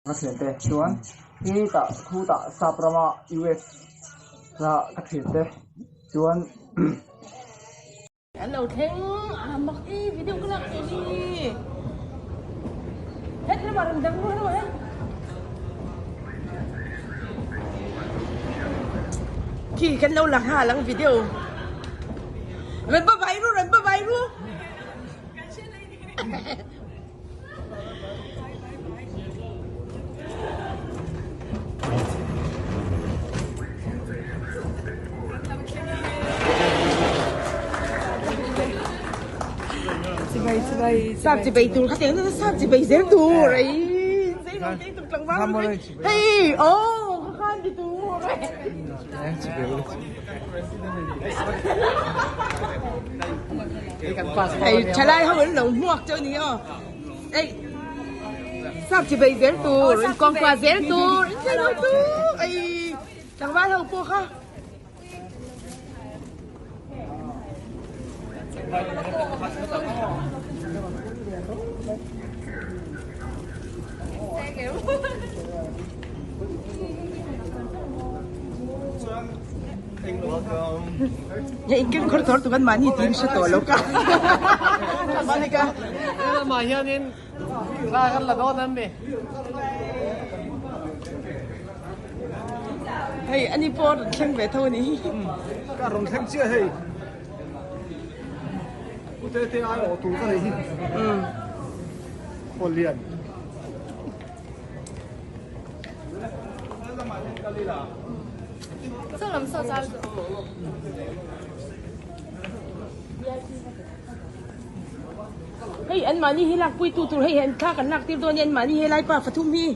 Ka thiante chuan hetah khutah sap rama US a ka thiante chuan. An lo thleng a mak i video ka lak tawh hi het lamah rawn dang rual emaw he. Khi kan lo la nghal ang video. Rawn ba vai ru rawn ba vai ru. Sap chi bei tur kha tiang chuan sap chi bei zel tur ei zei lo tei tur tlangval hei aw kha khan ti tur. Hei thalai ho an lo hmuak chauh a ni aw ei sap chi bei zel tur in kawngkua zel tur in thei lo tur ei tlangval ho pawh kha. Hei in khawr thawr tu kan mahni tin hre tawh lo ka. Mahni ka. Lamah hianin thla kan la dawn em ni? Hei ani pawh rawn thleng ve tho a ni. Ka rawn thleng chiah hei. Pu Tete ai awh tur ka nei hi. Khuallian. Hei an mahni hi lakpui tu tur hei an thla kan lak tir dawn a ni an mahni helai pa pathum hi.